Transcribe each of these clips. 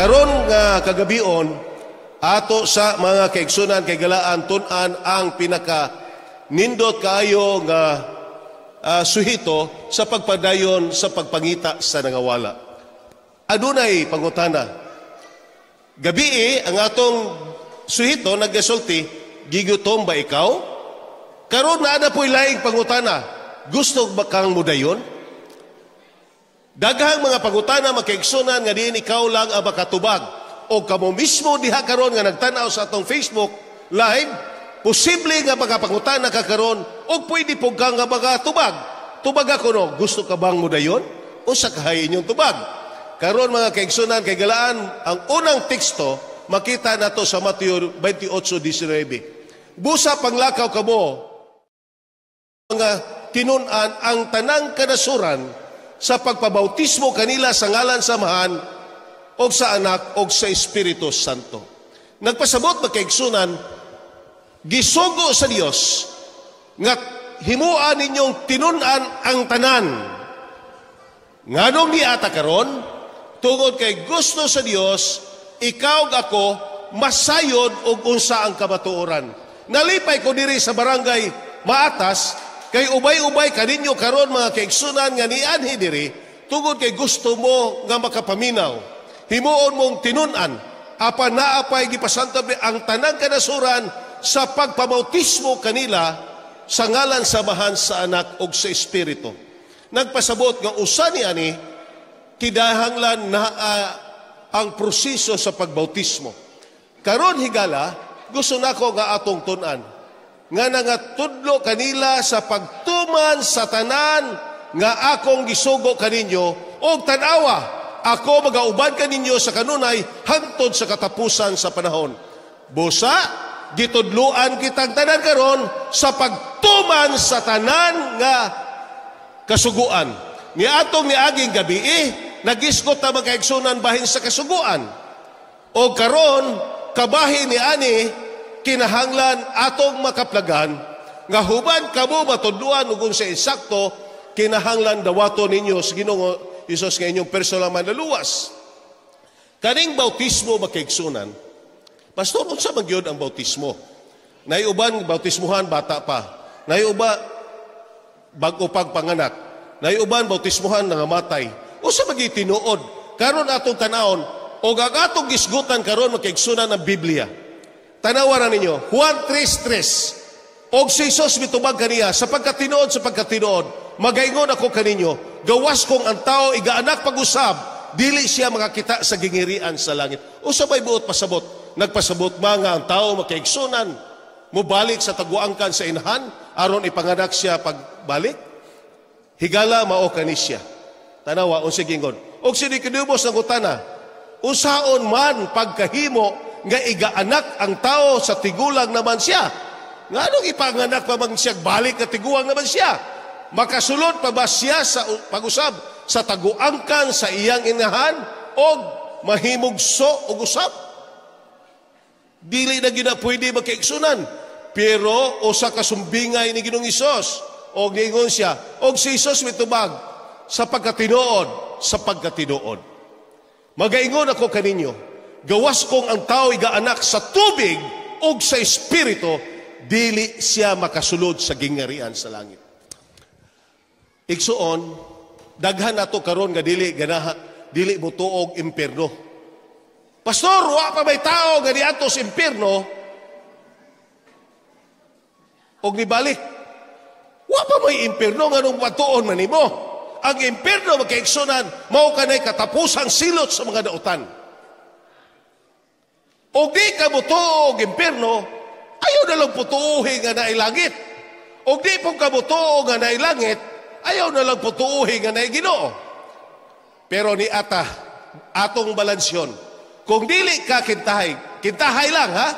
Karon nga kagabion, ato sa mga kaigsunan kay galaan tun-an ang pinaka nindot kaayo nga suhito sa pagpadayon sa pagpangita sa nangawala. Adunay pangutana. Gabii ang atong suhito naggasulti, "Gigutom ba ikaw?" Karon naa na po'y laing pangutana. Gusto ba kang mudayon? Daghang mga pangutana, makaigsunan, nga diin ikaw lang ang makatubag. O kamo mismo diha karon nga nagtanaw sa atong Facebook Live, posible nga makapangutana ka karon o pwede po kang nga makatubag. Tubag ako no, gusto ka bang mudayon? Usa kahay inyong tubag. Karon, mga kaigsunan kay galaan, ang unang teksto makita nato sa Mateo 28:19. Busa panglakaw kamo mga tinun-an ang tanang kanasuran sa pagpabautismo kanila sa ngalan sa Amahan o sa Anak o sa Espiritu Santo. Nagpasabot, makaigsunan, gisugo sa Dios nga himua ninyong tinun-an ang tanan. Nganong niata karon? Tungod kay gusto sa Dios, ikaw ug ako masayod og unsa ang kamatuoran. Nalipay ko diri sa barangay Maatas kay ubay-ubay kaninyo karon, mga kaigsunan, nga nianhi diri tungod kay gusto mo nga makapaminaw. Himuon mong tinun-an apan naa pay gipasangkab ang tanang kanasuran sa pagpabautismo kanila sa ngalan sa Amahan, sa Anak ug sa Espiritu. Nagpasabot nga usa ni ani kinahanglan naa ang proseso sa pagbautismo. Karon higala, gusto nako nga atong tun-an nga nangatudlo kanila sa pagtuman sa tanan nga akong gisugo kaninyo, og tan-awa, ako magauban kaninyo sa kanunay hangtod sa katapusan sa panahon. Busa gitudluan kitang tanan karon sa pagtuman sa tanan nga kasuguan. Ni atong niaging gabi eh, nagisgot ta, mga kaigsunan, bahin sa kasuguan. O karon kabahin ni ani kinahanglan atong makaplagan nga human kamo matudluan ug sa eksakto, kinahanglan dawato ninyo sa Ginoo Hesus nga inyong personal manluluwas. Kaning bautismo, makaigsunan, "Pastor, unsa man gyud ang bautismo?" Naay uban bautismuhan bata pa. Naay uban bag-o pag panganak. Naay uban bautismuhan nangamatay. Unsa man gyud tinuod? Karon atong tanawon o ang atong gisgutan karon, makaigsunan, ang Biblia. Tanawa na ninyo, Juan 3:3. Og si Jesus mitubag kaniya, "Sa pagkatinuod, magaingon ako kaninyo, gawas kung ang tao igaanak pag-usab, dili siya makakita sa gingirian sa langit." Unsa may buot pasabot? Nagpasabot ba nga ang tao, makaigsunan, mubalik sa taguangkan sa inahan, aron ipanganak siya pagbalik? Higala, mao kani siya. Tanawa, unsa gingon. Og si Nicodemus nangutana, "Unsaon man pagkahimo nga igaanak ang tao sa tigulang naman siya? Nganong ipanganak pa man siya, balik nga tigulang naman siya? Makasulod pa ba siya sa pag-usab sa taguangkan sa iyang inahan og mahimugso og usab?" Dili na gina pwede, makaigsunan. Pero usa ka sumbingay ni Ginoong Hesus og niingon siya, og si Hesus mitubag, "Sa pagkatinuod, sa pagkatinuod, magaingon ako kaninyo, gawas kung ang tao igaanak sa tubig ug sa espiritu, dili siya makasulod sa gingarian sa langit." Igsuon, daghan nato karon nga dili ganaha, dili motuo og impierno. "Pastor, wa pa may tao nga niadto sa impierno og nibalik." Wa pa may impierno, nganong patuon man nimo? Ang impierno, makaigsunan, mao kanay katapusang silot sa mga dautan. Og di ka motuo og impierno, ayaw na lang putuuhi nga naay langit. Og di po ka motuo nga naay langit, ayaw na lang putuuhi nga naay Ginoo. Pero ni ata, atong balansyon. Kung dili ka kintahay, kintahay lang ha,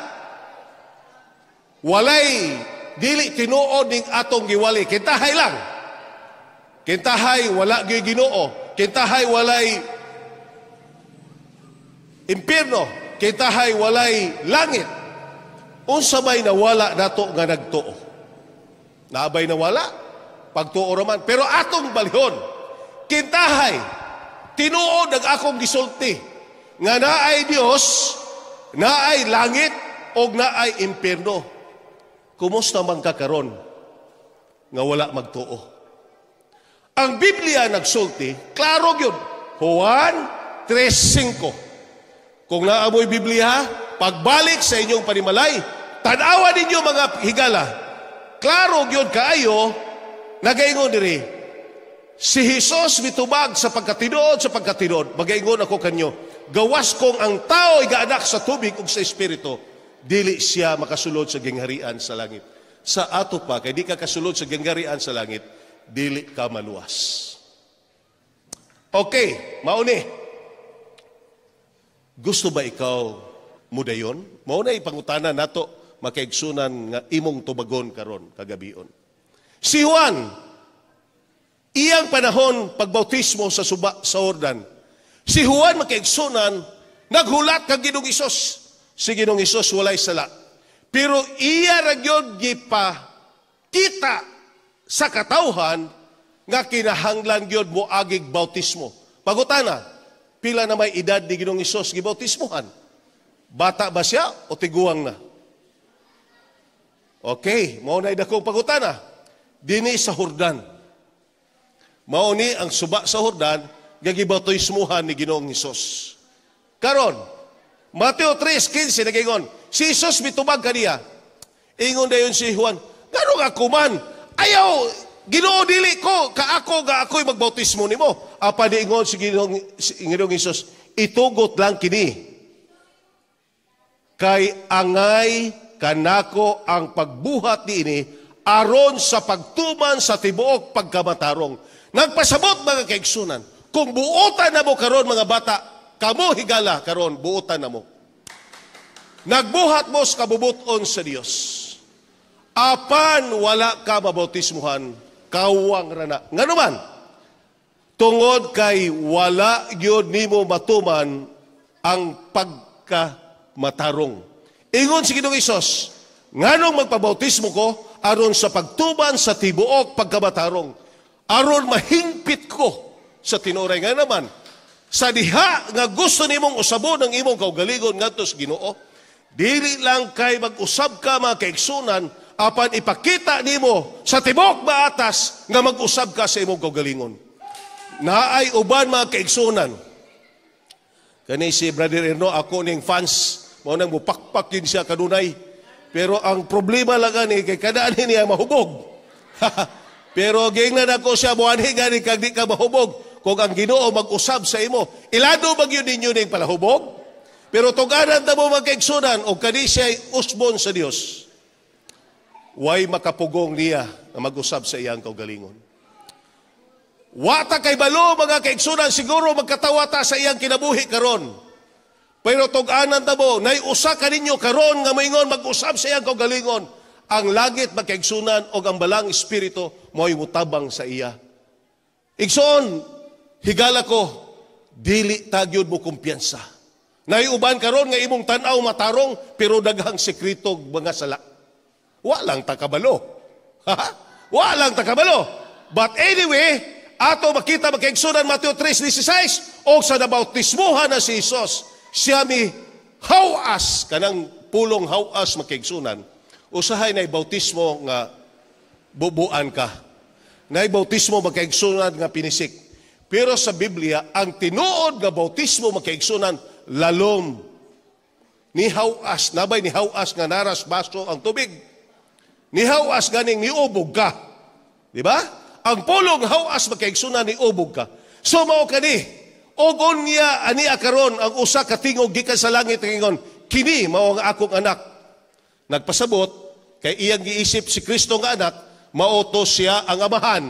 walay dili tinuod ning atong giwali, kintahay lang. Kintahay wala gyud Ginoo, kintahay walay impierno, kintahay walay langit. Unsa may nawala nato nga nagtuo? Naabay nawala? Pagtuo raman. Pero atong balihon. Kintahay, tinuod ang akong gisulti. Nga naay Dios, naay langit og naay impierno. Kumusta man ka karon nga wala magtuo? Ang Biblia nagsulti, klaro gyud. Juan 3:5. Kung naa moy Biblia, pagbalik sa inyong panimalay, tan-awa ninyo, mga higala. Klaro gyud kaayo, nagaingon diri. Si Jesus mitubag sa pagkatinuod, sa pagkatinuod, magaingon ako kanyo, gawas kung ang tao igaanak sa tubig ug sa espiritu, dili siya makasulod sa gingharian sa langit. Sa ato pa, kay di ka kasulod sa gingharian sa langit, dili ka maluwas. Okay, mao ni. Gusto ba ikaw mudayon? Mao na ipangutana nato, makaigsunan, nga imong tubagon karon kagabion. Si Juan, iyang panahon pagbautismo sa suba sa Jordan. Si Juan, makaigsunan, naghulat kang Ginoong Hesus. Si Ginoong Hesus walay sala. Pero iya ra gyud gipa kita sa katawhan nga kinahanglan gyud mo agig bautismo. Pangutana, pila na may edad ni Ginoong Hesus gibautismohan? Bata ba siya o tiguang na? Okay, mao na dakong pangutana. Dini sa Jordan. Mao ni ang suba sa Jordan nga gibautismohan ni Ginoong Hesus. Karon, Mateo 3:15 nagaingon, si Jesus mitubag kaniya. Ingon dayon si Juan, "Ngano ako man? Ayaw, Ginoo, dili ko ka ako nga ako'y magbautismo nimo." Apan niingon si Ginoong Hesus, "Itugot lang kini. Kay angay kanako ang pagbuhat niini aron sa pagtuman sa tibuok pagkamatarong." Nagpasabot, mga kaigsunan, kung buotan na mo karon, mga bata, kamo higala karon, buotan na mo. Nagbuhat mo sa kabubuton sa Dios. Apan wala ka mabautismuhan, kawang rana. Ngano man? Tungod kay wala gyud nimo matuman ang pagkamatarong. Ingon si Ginoong Hesus, "Nganong magpabautismo ko? Aron sa pagtuman sa tibuok pagkamatarong. Aron mahingpit ko sa tinuray." Nga naman, sa diha nga gusto nimong usabon ang imong kaugalingon ngadto sa Ginoo, dili lang kay mag-usab ka, mga kaigsunan, apan ipakita nimo sa tibuok maatas nga mag-usab ka sa imong kaugalingon. Naay uban, mga kaigsunan. Kani si Brother Erno, ako ning fans, mao nang mupakpak yun siya kanunay. Pero ang problema lang gani kay kada ani niya mahubog. Pero giingnan ako siya, muanhi gani kag di ka mahubog kung ang Ginoo mag-usab sa imo. Ilado ba gyud ninyo ning palahubog? Pero tuganan ta mo, mga kaigsunan, og kani siya usbon sa Dios. Way makapugong niya na mag-usab sa iyang kaugalingon. Wa ta kay balo, mga kaigsunan, siguro magkatawa ta sa iyang kinabuhi karon. Pero tug-anan ta mo, nay usa ka ninyo karon nga moingon mag-usab sa iyang kaugalingon. Ang langit, mga kaigsunan, og ang Balaang Espiritu mo'y mutabang sa iya. Igsoon, higala ko, dili ta gyud mo kumpiyansa. Nay uban karon nga imong tan-aw matarong pero daghang sekreto mga sala. Wa lang ta kabalo. Wa lang ta kabalo. But anyway, ato makita, mga kaigsunan, Mateo 3:16, og sa nabautismuhan na si Jesus, siya mi hawas. Kanang pulong hawas, mga kaigsunan, usahay na bautismo nga bubuan ka. Na bautismo, mga kaigsunan, nga pinisik. Pero sa Biblia, ang tinuod nga bautismo, mga kaigsunan, lalom. Ni hawas, nabay ni hawas nga naras baso ang tubig. Ni hawas ganing niubog ka. Di ba? Ang pulong hawas, mga kaigsunan, niubog ka. So mao kani, og unya ani karon ang usa ka tingog gikan sa langit ingon, "Kini mao ang akong anak." Nagpasabot kay iyang giisip si Kristo nga anak, mao to siya ang Amahan.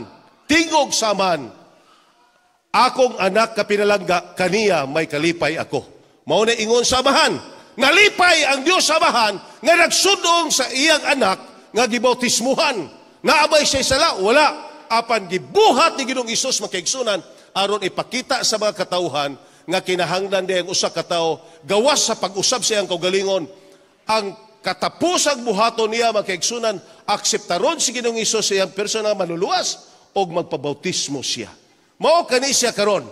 Tingog sa Amahan. "Akong anak ka pinalangga, kaniya may kalipay ako." Mao na ingon sa Amahan. Nalipay ang Dios sa Amahan nga nagsudong sa iyang anak nga gibautismuhan. Naabay siya sala? Wala. Apan gibuhat ni Ginoong Hesus, mga kaigsunan, aron ipakita sa mga katawhan nga kinahanglan di ang usa ka tawo gawas sa pag-usab sa iyang kaugalingon. Ang katapusang buhaton niya, mga kaigsunan, akseptaron si Ginoong Hesus sa iyang personal manluluwas og magpabautismo siya. Mao kani siya karon.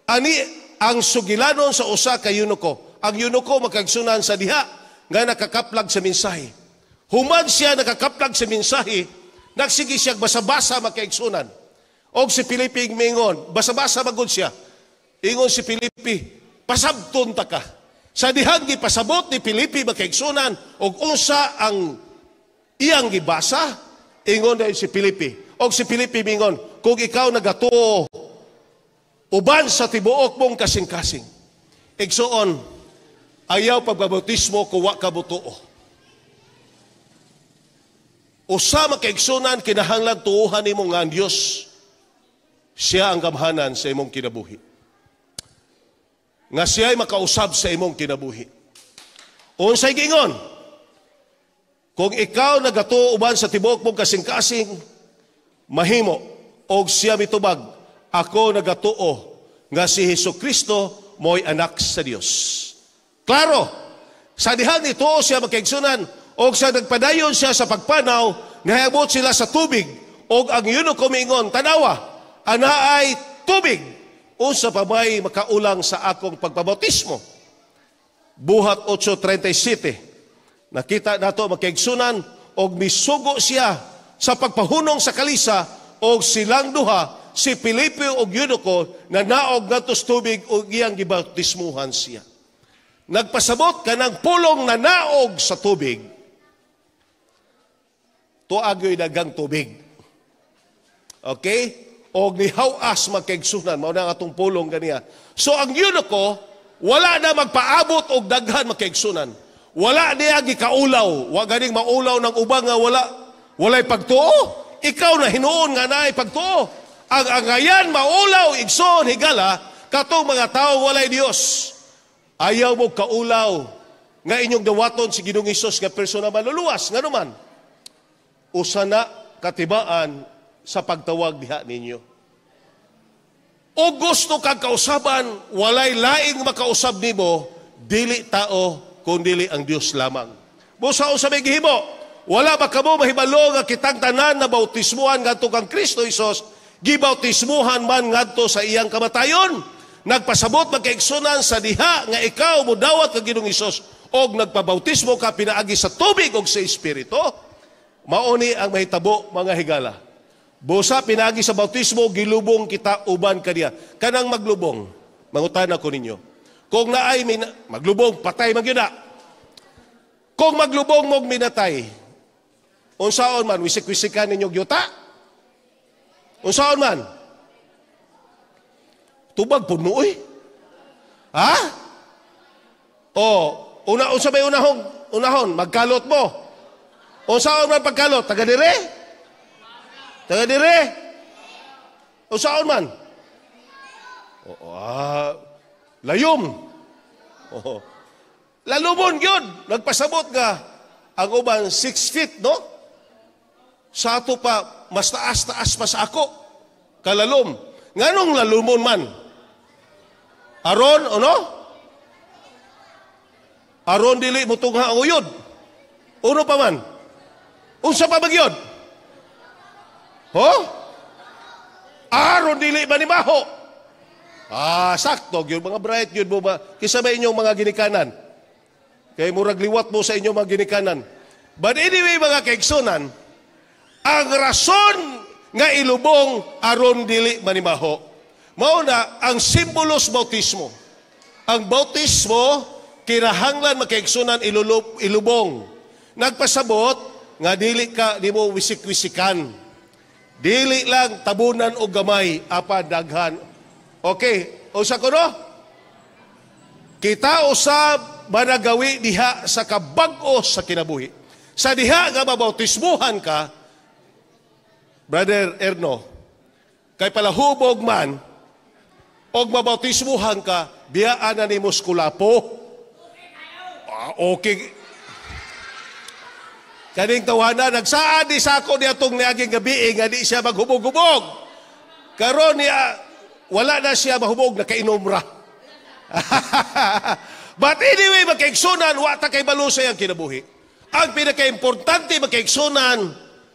Ani Ang sugilanon sa usa ka eunuko. Ang eunuko, makaigsunan, sa diha nga nakakaplag sa mensahe. Human siya nakakaplag sa mensahe, nagsige siya basa-basa, makaigsunan. Og si Felipe mingon, basa-basa magud siya. Ingon si Felipe, "Pasabton ta ka." Sa dihang gipasabot ni Felipe, makaigsunan, og unsa ang iyang gibasa, ingon dahil si Felipe. Og si Felipe mingon, "Kung ikaw nagatuo uban sa tibuok mong kasing-kasing." Igsuon, ayaw pagbabautismo kung wa ka motuo. Usa, makaigsunan, kinahanglan tuuhan nimo nga ang Dios siya ang gamhanan sa imong kinabuhi. Nga siya'y makausab sa imong kinabuhi. Unsay giingon? "Kung ikaw nagatuo uban sa tibuok mong kasing-kasing, mahimo." Og siya mitubag, "Ako nagatuo nga si Hesus Kristo mo'y anak sa Dios." Klaro, sa dihan nituo siya, makaigsunan, og sa nagpadayon siya sa pagpanaw, nahayabot sila sa tubig, og ang eunuko miingon, "Tanawa, anaay tubig. Unsa pa may makaulang sa akong pagpabautismo?" Buhat 8:37. Nakita nato, makaigsunan, og misugo siya sa pagpahunong sa kalisa og silang duha, si Felipe og eunuko, na naog ngadto sa tubig og iyang gibautismuhan siya. Nagpasabot kanang pulong na naog sa tubig. Tuagyo'y dagang tubig. Okay? Og nihawas, magkaigsunan, mao na ang atong pulong ganiya. So ang eunuko, wala na magpaabot og daghan, magkaigsunan. Wala niya gikaulaw. Wa ganing maulaw ng ubang nga walay pagtuo. Ikaw na hinuon nga naay pagtuo. Ang angayan maulaw, igsoon higala, katong mga tao walay Dios. Ayaw mo kaulaw nga inyong dawaton si Ginoong Hesus nga persona maluluwas. Nga naman, usa na katibaan sa pagtawag diha ninyo. O gusto kag kausaban, walay laing makausab nimo, dili tao, kundili ang Dios lamang. Busa unsa may gihimo? Wala ba kamo mahibalo nga kitang tanan na bautismuhan ngadto kang Kristo Hesus, gibautismuhan man ngadto sa iyang kamatayon? Nagpasabot, magkaigsunan, sa diha nga ikaw modawat kang Ginoong Hesus og nagpabautismo ka pinaagi sa tubig og sa Espiritu, mauni ang mahitabo, mga higala. Busa pinaagi sa bautismo, gilubong kita uban kaniya. Kanang maglubong, mangutana ko ninyo. Kung naay maglubong, patay man gyud na. Kung maglubong mog minatay, unsaon man, wisik-wisikan ninyo yuta? Unsaon man? Tubag pud mo, uy. Ha? O, una, unsa may unahon? Unahon, magkalot mo. Unsaon man pagkalot? Taga dire? Taga dire? Unsaon man? Oo, layom. Oo. Lalumon gyud. Nagpasabot nga ang uban 6 feet, no? Sa ato pa, mas taas-taas pa sa ako. Kalalom. Nganong lalumon man? Aron, ano? Aron dili mo tungha ang uyod. Uno pa man. Unsa pa magyod? Ho? Aron dili ba ni maho? Ah, sakto gyud mga bright gyud mo ba? Kisa ba inyong mga ginikanan? Kay murag liwat mo sa inyong mga ginikanan. But anyway, mga kaigsunan, ang rason nga ilubong aron dili manimaho. Mao na ang simbolos bautismo. Ang bautismo kinahanglan, makaigsunan, ilubong. Nagpasabot nga dili ka di mo wisik-wisikan. Dili lang tabunan og gamay, apa daghan. Okay, usa ko, no? Kita usab managawi diha sa kabag-o sa kinabuhi. Sa diha nga mabautismuhan ka, Brother Erno, kay palahubog man, og mabautismuhan ka, biyaan na nimo skulapo. Ah, okay. Kaning tawanan, nagsaad di sa ako niya itong niaging gabi nga di siya maghubog-hubog. Karon niya, wala na siya mahubog, nakainom ra. But anyway, makaigsunan, wa ta kay balo sa iyang kinabuhi. Ang pinakaimportante, makaigsunan,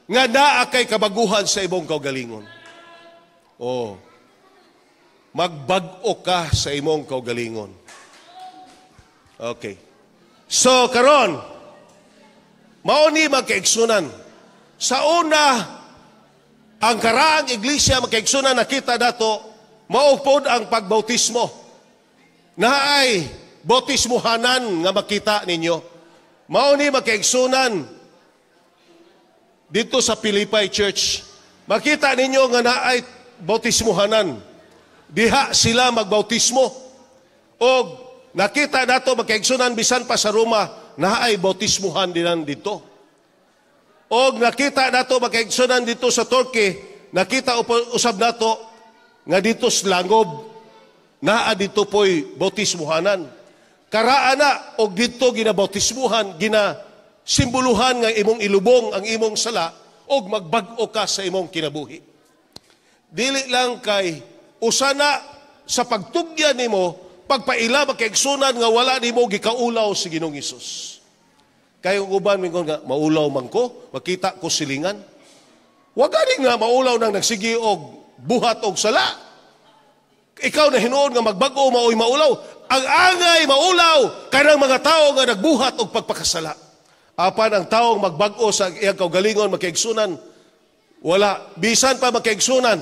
nga naa kay kabaguhan sa imong kaugalingon. Oh. Magbag-o ka sa imong kaugalingon. Okay. So karon, mao ni, magkaigsunan. Sa una, ang karaang iglesia, magkaigsunan, nakita dato mao pod ang pagbautismo. Naay bautismuhanan nga makita ninyo. Mao ni, magkaigsunan, dito sa Philippi Church. Makita ninyo nga naay bautismuhanan. Diha sila magbautismo. O nakita nato, magkaigsunan, bisan pa sa Roma, naay bautismuhan dinan dito. O nakita nato, magkaigsunan, dito sa Turkey, nakita usab nato nga dito sa Langob, naa dito po'y bautismuhanan. Karaan na, og dito ginabautismuhan, gina simboluhan nga imong ilubong ang imong sala og magbag-o ka sa imong kinabuhi. Dili lang kay usa na sa pagtugyan nimo, pagpaila, magkaigsunan, nga wala nimo gikaulaw si Ginoong Hesus. Kay ang uban mingon nga maulaw man ko, makita ko silingan. Wa gani nga maulaw nang nagsige og buhat og sala. Ikaw na hinuon nga magbag-o maoy maulaw. Ang angay maulaw kanang mga tawo nga nagbuhat og pagpakasala. Apan ang taong magbag-o sa iyang kaugalingon, magkaigsunan, wala. Bisan pa, magkaigsunan,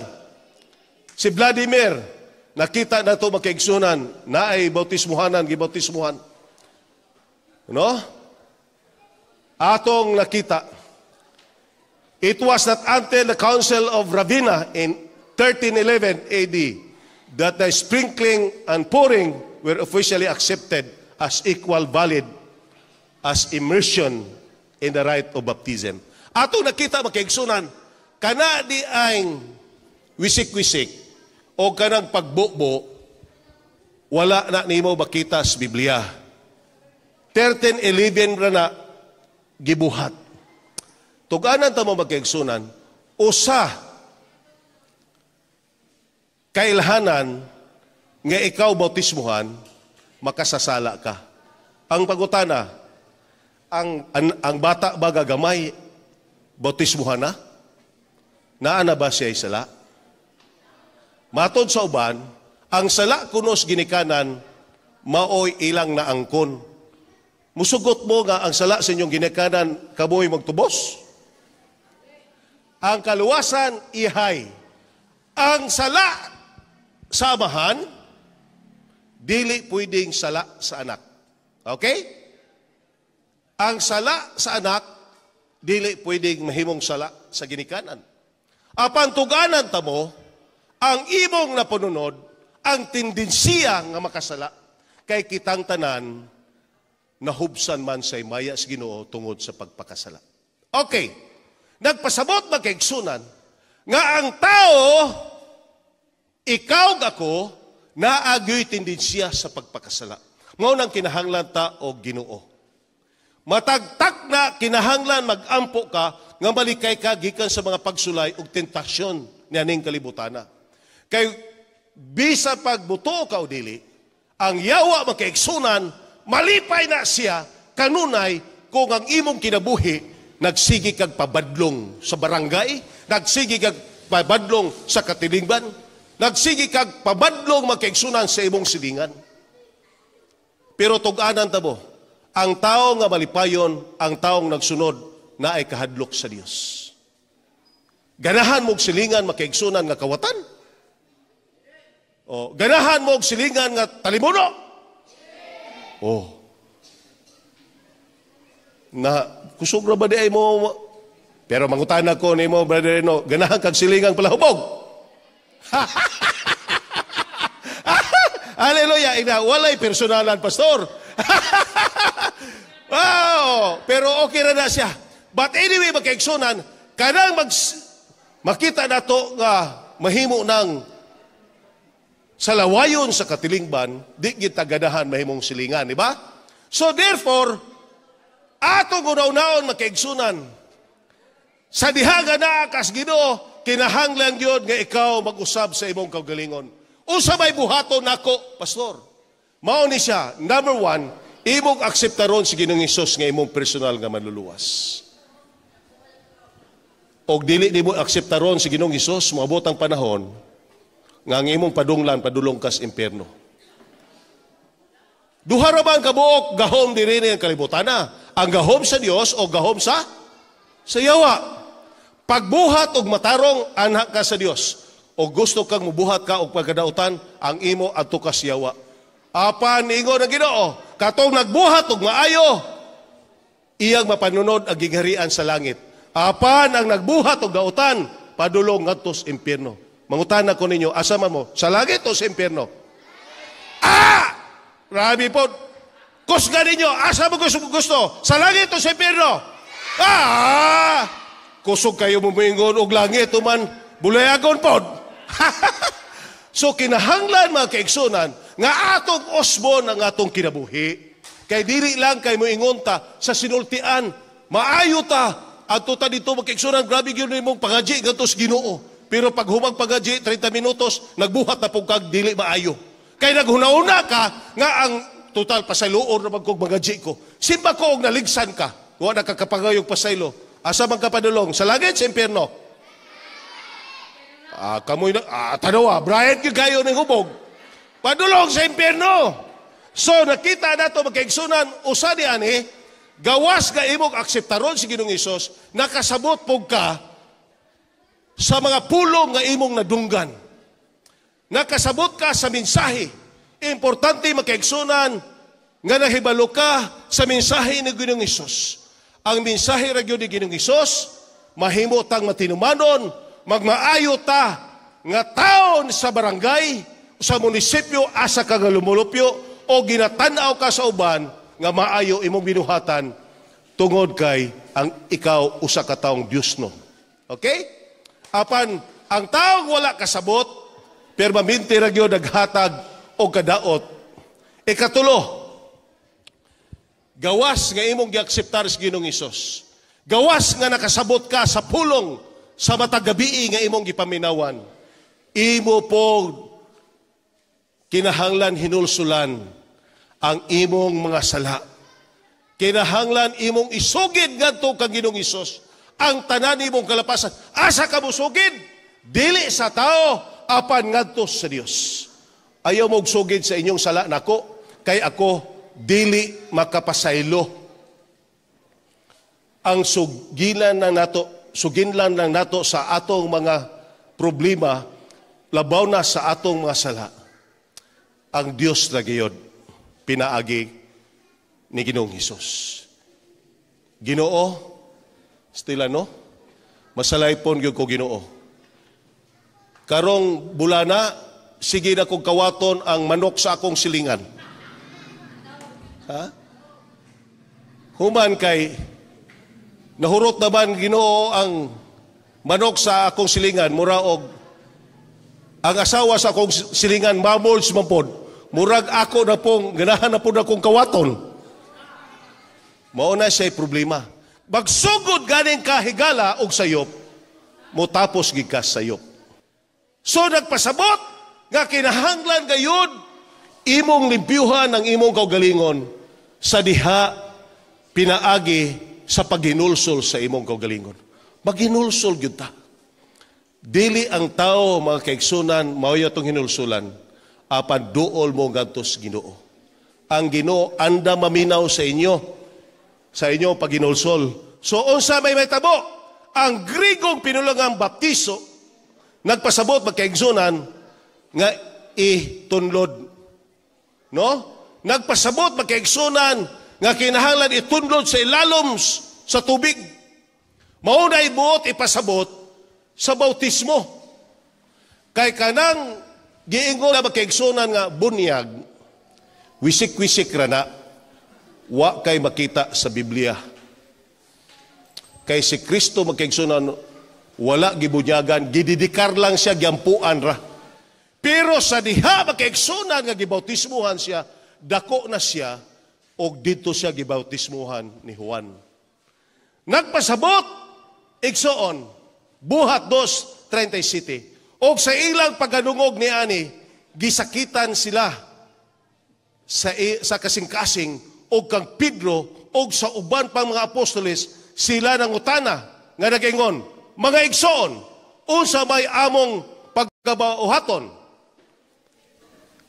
si Vladimir, nakita na to, magkaigsunan, naay bautismuhanan, gibautismuhan. No? Atong nakita, it was not until the Council of Ravenna in 1311 AD that the sprinkling and pouring were officially accepted as equal valid as immersion in the rite of baptism. Atong nakita, makaigsunan, kana di ang wisik-wisik o kanang pagbubo, wala na nimo makita sa Biblia. 1311 ra na gibuhat. Tuganan ta mo, magkaigsunan, usa kailhanan nga ikaw bautismuhan, makasasala ka. Ang pagutana, ang bata ba gagamay, bautismuhan na? Naa na ba siya sala? Matod sa uban, ang sala kunos ginikanan, maoy ilang naangkon. Musugot mo nga ang sala sa inyong ginikanan, kamoy magtubos? Ang kaluwasan, ihay. Ang sala sa amahan, dili pwedeng sala sa anak. Okay? Ang sala sa anak, dili pwedeng mahimong sala sa ginikanan. Apan tuganan ta mo, ang imong napununod, ang tendensiya nga makasala, kay kitang tanan, nahubsan man sa himaya sa Ginoo tungod sa pagpakasala. Okay. Nagpasabot, magkaigsunan, nga ang tao, ikaw ako, naagyo'y tendensiya sa pagpakasala. Mao nang kinahanglan ta og Ginoo. Matagtak na kinahanglan magampo ka nga malikay ka gikan sa mga pagsulay ug tentasyon nianing kalibutana. Kay bisa pagbuto ka o dili, ang yawa, makaigsunan, malipay na siya kanunay kung ang imong kinabuhi nagsige kag pabadlong sa barangay, nagsige kag pabadlong sa katilingban, nagsige kag pabadlong, magkaigsunan, sa imong silingan. Pero tug-anan ta mo, ang tao nga malipayon, ang taong nagsunod na ay kahadlok sa Dios. Ganahan mo og silingan, makaigsunan, nga kawatan? O, ganahan mo og silingan nga talimuno? Oh. Na kusog ra ba di ay mo? Pero mangutana ko nimo, brother, no, ganahan kag silingang palahubog? Hallelujah. Ina, walay personalan, pastor. Wow, pero okay ra na siya. But anyway, magkaigsunan, kanang makita nato nga mahimo ng salawayon sa katilingban, di kita ganahan mahimong silingan, di ba? So therefore, atong unaw-naon, makaigsunan, sa diha nga naa kas Ginoo, kinahanglan gyud nga ikaw mag-usab sa imong kaugalingon. Unsa may buhaton nako, pastor? Mao ni siya, number one, imong akseptaron si Ginoong Hesus nga imong personal nga manluluwas. Og dili nimo akseptaron si Ginoong Hesus, moabot ang panahon nga ang imong padunglan padulong kas impierno. Duha ra ba ang kabuok gahom diri ang kalibutan na? Ang gahom sa Dios o gahom sa yawa. Pagbuhat og matarong, anak ka sa Dios. O gusto kang mubuhat ka og pagkadautan, ang imo adto ka sa yawa. Apan ingon ang Ginoo, katong nagbuhat og maayo, iyang mapanunod ang gingharian sa langit. Apan ang nagbuhat og dautan, padulong ngadto sa impierno. Mangutana ko ninyo, asa man mo? Sa langit o sa impierno? Ah! Grabe po. Kusga ninyo, asa mo gusto, gusto? Sa langit o sa impierno? Ah! Kusog kayo mumingon og langit man bulayagon pod. So kinahanglan, mga kaigsunan, nga atong usbon ang atong kinabuhi. Kay dili lang kay moingon ta sa sinultian, maayo ta adto ta dito, mga kaigsunan, grabe gyud nimong pangaji ngadto sa Ginoo. Pero pag humang pangaji 30 minutos, nagbuhat na pud kag dili maayo. Kay naghuna-una ka nga ang total pasayloon ra man kog mangaji ko. Simba ko og naligsan ka. Wa na ka kapangayog pasaylo. Asa man ka padulong? Sa langit, sa impierno? Ah, kamoy na, ah, tanawa, Brian gyud kayo ning hubog. Padulong sa impierno. So nakita nato, mga kaigsunan, usa ni ani, gawas nga imong akseptaron si Ginoong Hesus, nakasabot pug ka sa mga pulong nga imong nadunggan. Nakasabot ka sa mensahe. Importante, mga kaigsunan, nga nahibalo ka sa mensahe ni Ginoong Hesus. Ang mensahe ra gyud ni Ginoong Hesus, mahimo tang matinumanon, magmaayo ta nga taon sa barangay, sa munisipyo, asa ka nga lumulupyo, o ginatan-aw ka sa uban nga maayo imong binuhatan tungod kay ang ikaw usa ka taong Dios no. Okay? Apan ang taong wala kasabot, permanente ra gyud naghatag og kadaot. Ikatulo, gawas nga imong giakseptar sa Ginoong Hesus. Gawas nga nakasabot ka sa pulong sa matag gabii nga imong gipaminawan. Imo po kinahanglan hinulsulan ang imong mga sala. Kinahanglan imong isugid ngadto kang Ginoong Hesus ang tanan imong kalapasan. Asa ka mosugid? Dili sa tao, apan ngadto sa Dios. Ayaw mo sugid sa inyong sala nako, kay ako dili makapasaylo. Ang sugilan lang nato, suginlan lang nato sa atong mga problema, labaw na sa atong mga sala. Ang Dios na gayod pinaagi ni Ginoong Hesus. Ginoo, stila no? Masalaypon gyud ko, Ginoo. Karong bulana, sige na kong kawaton ang manok sa akong silingan. Ha? Human kay nahurot naman, Ginoo, ang manok sa akong silingan, mura og ang asawa sa akong silingan mamols man pod. Murag ako na pong ganahan na pod akong kawaton. Mao na siya problema. Magsugod ganing kahigala og sayop, motapos gid ka sayop. So nagpasabot nga kinahanglan gayud imong limpyuhan ang imong kaugalingon sa diha pinaagi sa paghinulsol sa imong kaugalingon. Maghinulsol gyud ta. Dili ang tao, mga kaigsunan, mao atong hinulsulan, apan duol mo ngadto sa Ginoo. Ang Ginoo anda maminaw sa inyo sa inyong paghinulsol. So unsa may mahitabo? Ang Grigong pinulungang baptiso nagpasabot, mga kaigsunan, nga itunlod. No? Nagpasabot, mga kaigsunan, nga kinahanglan itunlod sa ilalom sa tubig. Mao na ibuot ipasabot sa bautismo. Kay kanang giingon na, mga kaigsunan, nga bunyag, wisik-wisik ra na, wa kay makita sa Biblia. Kay si Kristo, mga kaigsunan, wala gibunyagan, gididikar lang siya, giampuan ra. Pero sa diha, mga kaigsunan, nga gibautismuhan siya, dako na siya, og dito siya gibautismuhan ni Juan. Nagpasabot, igsoon, Buhat 2:37. Og sa ilang paggadungog ni ani, gisakitan sila sa kasing-kasing og kang Pedro og sa uban pang mga apostoles sila nangutana nga nagaingon, "Mga igsoon, unsa may among pagkabuhaton?"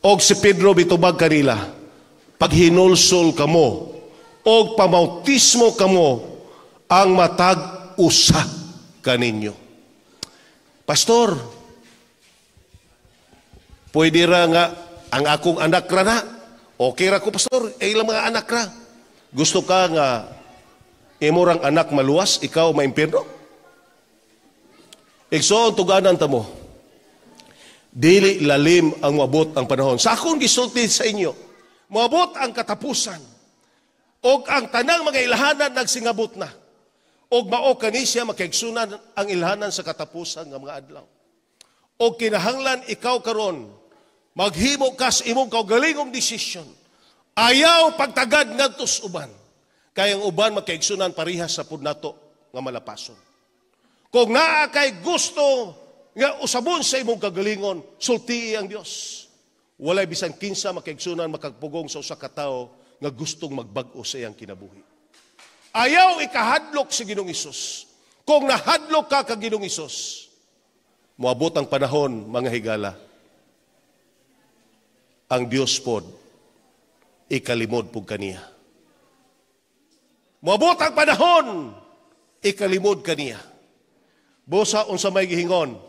Og si Pedro bitubag kanila, "Paghinulsol kamo og pamautismo kamo ang matag usa kaninyo." Pastor, pwede ra nga ang akong anak ra na. Okay ra ko, pastor, eh, ilang mga anak ra. Gusto ka nga imo rang anak maluwas, ikaw maimpirno? Igsoon, tuganan ta mo. Dili lalim ang moabot ang panahon. Sa akong gisulti sa inyo, moabot ang katapusan. Og ang tanang mga ilhanan nagsingabot na. Og mao kani siya, makaigsunan, ang ilhanan sa katapusan nga mga adlaw. Og kinahanglan ikaw karon maghimo kas imong kaugalingong desisyon. Ayaw pagtagad ngadto sa uban. Kay ang uban, makaigsunan, parihas sa pud nato nga malapason. Kung naa kay gusto nga usabon sa imong kagalingon, sultii ang Dios. Walay bisan kinsa, makaigsunan, makagpugong sa usa ka tawo nga gustong magbag-o sa iyang kinabuhi. Ayaw ikahadlok si Ginoong Hesus. Kung nahadlok ka kag Ginoong Hesus, moabot ang panahon, mga higala, ang Dios pod ikalimod pud kaniya. Moabot ang panahon, ikalimod kaniya. Busa unsa may gihingon?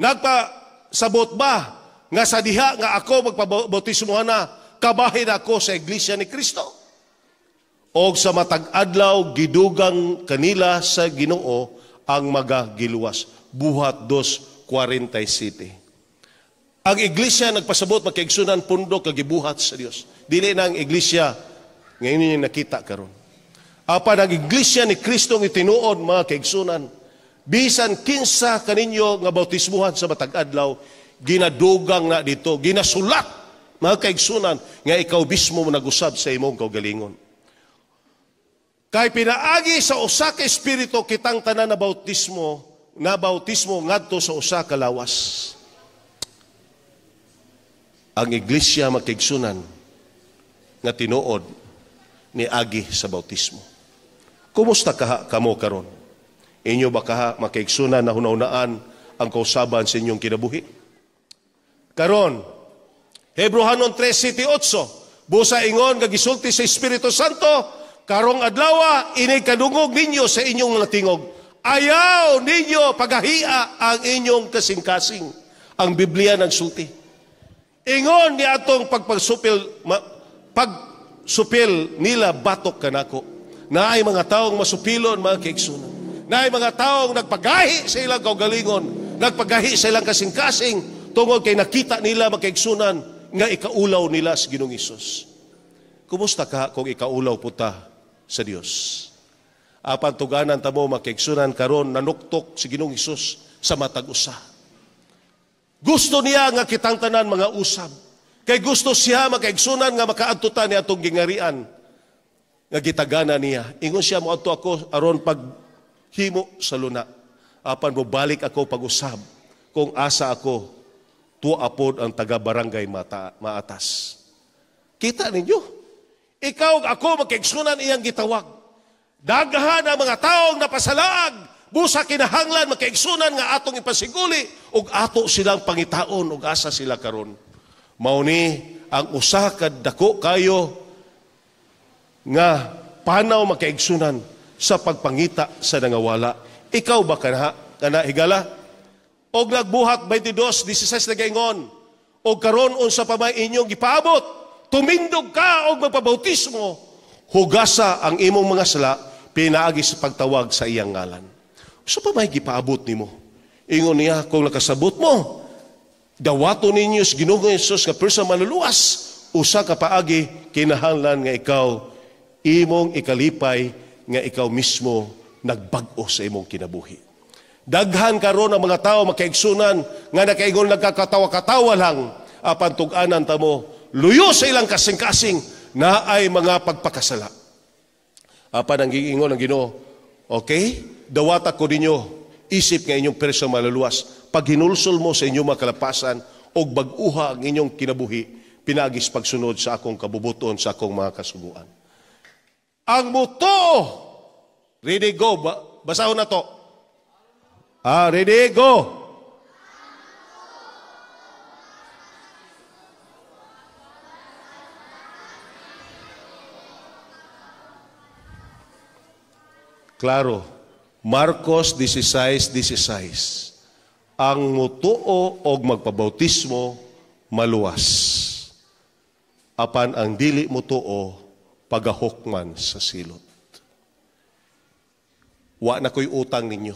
Nagpasabot ba nga sa diha nga ako magpabautismo na, kabahin ako sa Iglesia ni Kristo? Og sa matag adlaw gidugang kanila sa Ginoo ang magagiluwas. Buhat 2:47. Ang iglesia nagpasabot, makaigsunan, pundo kag gibuhat sa Dios. Dili na ang iglesia ngayon ninyo nakita karon. Apan ang iglesia ni Kristo ng itinuod, mga kaigsunan, bisan kinsa kaninyo nga bautismuhan sa matag adlaw, ginadugang na dito, ginasulat, mga kaigsunan, nga ikaw mismo nagusab sa imong kaugalingon. Kay pinaagi sa usa ka espiritu kitang tanan na bautismo ngadto sa usa ka lawas. Ang iglesia, makaigsunan, nga tinuod ni agi sa bautismo. Kumusta kaha kamo karon? Inyo ba kaha, makaigsunan, na hunahunaan ang kausaban sa inyong kinabuhi? Karon, Hebreohanon 3:8, busa ingon nga gisulti sa Espiritu Santo, "Karong adlawa, inig kadungog ninyo sa inyong mga tingog, ayaw ninyo pagahia ang inyong kasing-kasing." Ang Biblia nagsulti. Ingon ni atong pagpagsupil, pagsupil nila batok kanako. Naay mga taong masupilon, mga kaigsunan. Naay mga taong nagpagahi sa ilang kaugalingon, nagpagahi sa ilang kasing-kasing, tungod kay nakita nila, makaigsunan, nga ikaulaw nila sa Ginoong Hesus. Kumusta ka kung ikaulaw puta sa Dios? Apan tuganan ta mo, makaigsunan, karon nanuktok si Ginoong Hesus sa matag usa. Gusto niya nga kitang tanan mga usab. Kay gusto siya, makaigsunan, nga makaadto ta ni atong gingarian nga gitagana niya. Ingon siya, "Moadto ako aron paghimo sa luna. Apan mobalik ako pag-usab kung asa ako, tuwa pod ang taga-barangay mata, maatas." Kita ninyo? Ikaw, ako, makaigsunan, iyang gitawag. Daghan ang mga taong napasalaag. Busa kinahanglan, makaigsunan, nga atong ipasiguli ug ato silang pangitaon ug asa sila karon. Mao ni ang usa ka dako kayo nga panaw, makaigsunan, sa pagpangita sa nangawala. Ikaw ba kana, higala? Og nagbuhat 22:16 nagaingon, "Og karon, unsa pa may inyong gipaabot? Tumindog ka og magpabautismo, hugasa ang imong mga sala pinaagi sa pagtawag sa iyang ngalan." Unsa pa may gipaabot nimo? Ingon niya, kung nakasabot mo, dawato ninyo sa Ginoong Hesus nga persa maluluwas, usa ka paagi, kinahanglan nga ikaw imong ikalipay nga ikaw mismo nagbag-o sa imong kinabuhi. Daghan karon ang mga tao, makaigsunan, nga nakaingon nagkakatawa-katawa lang, apan tug-anan ta mo, luyo sa ilang kasing-kasing na ay mga pagpakasala. Apan ang giingon ng Ginoo, "Okay, dawata ko ninyo, isip nga inyong persa maluluwas, pag hinulsol mo sa inyong mga kalapasan, og bag-uha ang inyong kinabuhi, pinaagis pagsunod sa akong kabubuton, sa akong mga kasuguan." Ang mutuo, ready, go, basahon na to. Ah, ready, go. Klaro, Marcos 16:16. Ang mutuo og magpabautismo maluwas. Apan ang dili mutuo pagahukman sa silot. Wa na ko'y utang ninyo.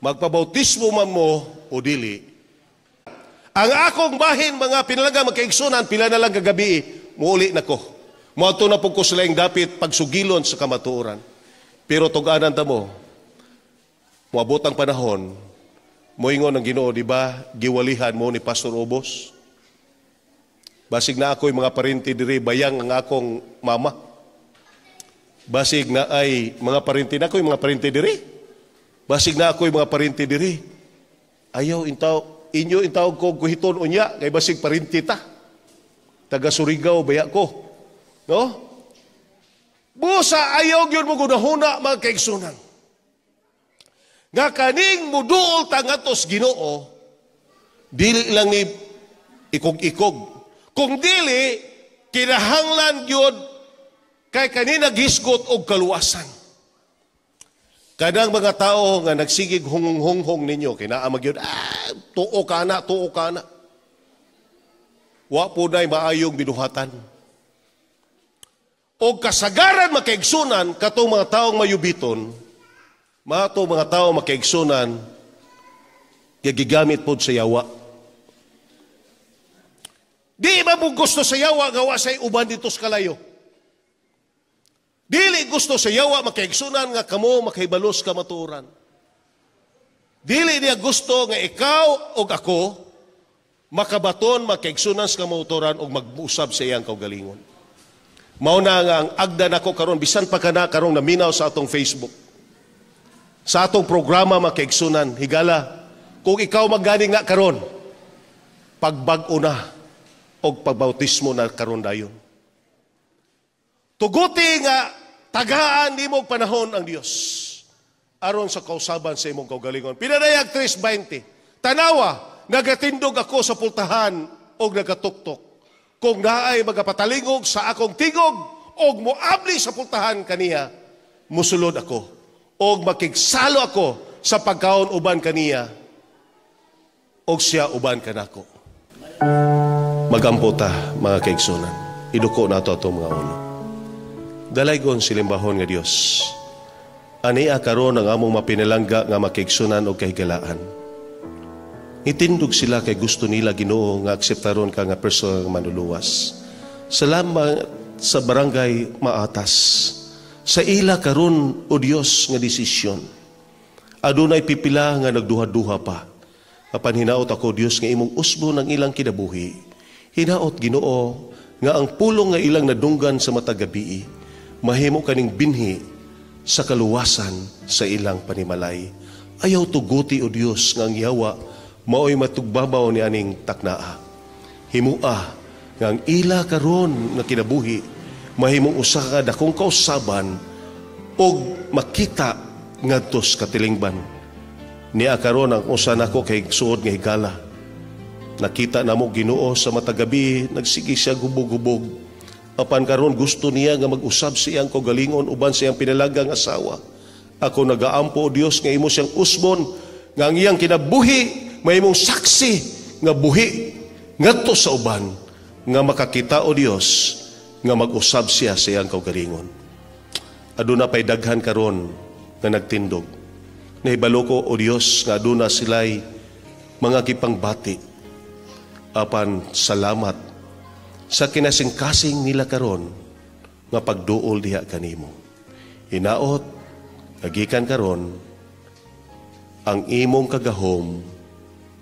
Magpabautismo man mo o dili. Ang akong bahin, mga pinalaga, magkaigsunan, pila na lang kagabi, muuli na ko. Moadto na pud ko sa laing dapit pagsugilon sa kamatuoran. Pero tug-anan ta mo, moabot ang panahon, moingon ang Ginoo, di ba, giwalihan mo ni Pastor Obos? Basig na ako'y mga parinti diri, bayang ang akong mama. Basig na ay mga parinti na ako'y mga parinti diri. Basig na ako'y mga parinti diri. Ayaw intaw, inyo intawag ko guhiton unya, kay basig parinti ta. Taga Surigao, baya ko. No? Busa ayaw gyud mo gunahuna, mga kaigsunan. Nga kaning muduol ta ngadto sa Ginoo, dili lang ni ikog-ikog. Kung dili, kinahanglan gyud kay kanina gisgot og kaluwasan. Kanang mga tao nga nagsigig hungong-hunghong ninyo, kinaa magyud, tuo ka na, tuo ka na. Wa po na'y maayong binuhatan. O kasagaran makaigsunan, katong mga taong mayubiton, mato mga tao makaigsunan, gigamit po sa yawa. Di ba mo gusto sa yawa gawa sa uban dito sa kalayo? Dili gusto sa yawa makaigsunan nga kamo makahibalos kamatuoran. Dili niya gusto nga ikaw og ako makabaton makaigsunan sa kamatuoran og mag-usab sa iyang kaugalingon. Mao na nga ang agda nako karon bisan pa kana karong naminaw sa atong Facebook. Sa atong programa makaigsunan, higala, kung ikaw maganing na karon, pagbag-o na og pagbautismo na karon dayon. Tuguti nga tagaan nimo panahon ang Dios aron sa kausaban sa imong kaugalingon. Pinadayag 3:20. Tanawa, nagatindog ako sa pultahan og nagatuktok. Kung naay magapatalingog sa akong tingog og moabli sa pultahan kaniya, musulod ako og makigsalo ako sa pagkaon uban kaniya og siya uban kanako. Magampo ta, mga kaigsunan. Iduko nato atong mga ulo. Dalaygon silimbahon nga Dios. Ania karon ang among mapinalangga nga makiigsunan og kahigalaan. Itindog sila kay gusto nila, Ginoo, nga akseptaron ka nga personal nga manluluwas. Salamat sa barangay Maatas. Sa ila karon, o Dios, nga desisyon. Adunay pipila nga nagduha-duha pa. Apan hinaot ako, Dios, nga imong usbon ang ilang kinabuhi. Hinaot, Ginoo, nga ang pulong nga ilang nadunggan sa matag gabii, mahimo kaning binhi sa kaluwasan sa ilang panimalay. Ayaw tuguti, o Dios, nga ang yawa maoy matugbabaw ni aning taknaa. Himua nga ang ila karon nga kinabuhi mahimong usa ka dakong kausaban og makita ngadto sa katilingban. Niya karon ang usa nako kay suod nga higala. Nakita namo, Ginoo, sa matag gabi nagsige siya gubog-gubog. Apan karon gusto niya nga mag-usab sa iyang kaugalingon uban sa iyang pinalagang asawa. Ako nagaampo, o Dios, nga imo siyang usbon nga ang iyang kinabuhi mahimong saksi nga buhi ngadto sa uban nga makakita, o Dios, nga mag-usab siya sa iyang kaugalingon. Aduna pay daghan karon nga nagtindog. Nahibalo ko, o Dios, nga aduna sila'y mga gipangbati. Apan salamat sa kinasingkasing nila karon nga pagduol diha kanimo. Hinaot nga gikan karon ang imong kagahom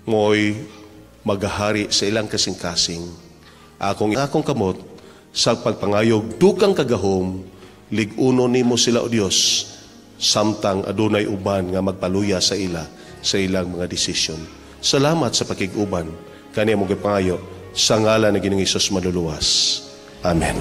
mo'y magahari sa ilang kasing-kasing. Akong kamot sa pagpangayog dukang kagahom, lig-uno nimo sila, o Dios, samtang adunay uban nga magpaluya sa ila sa ilang mga desisyon. Salamat sa pakig-uban. Kaniya mo gipangayo sa ngalan ng Ginoong Hesus manluluwas. Amen.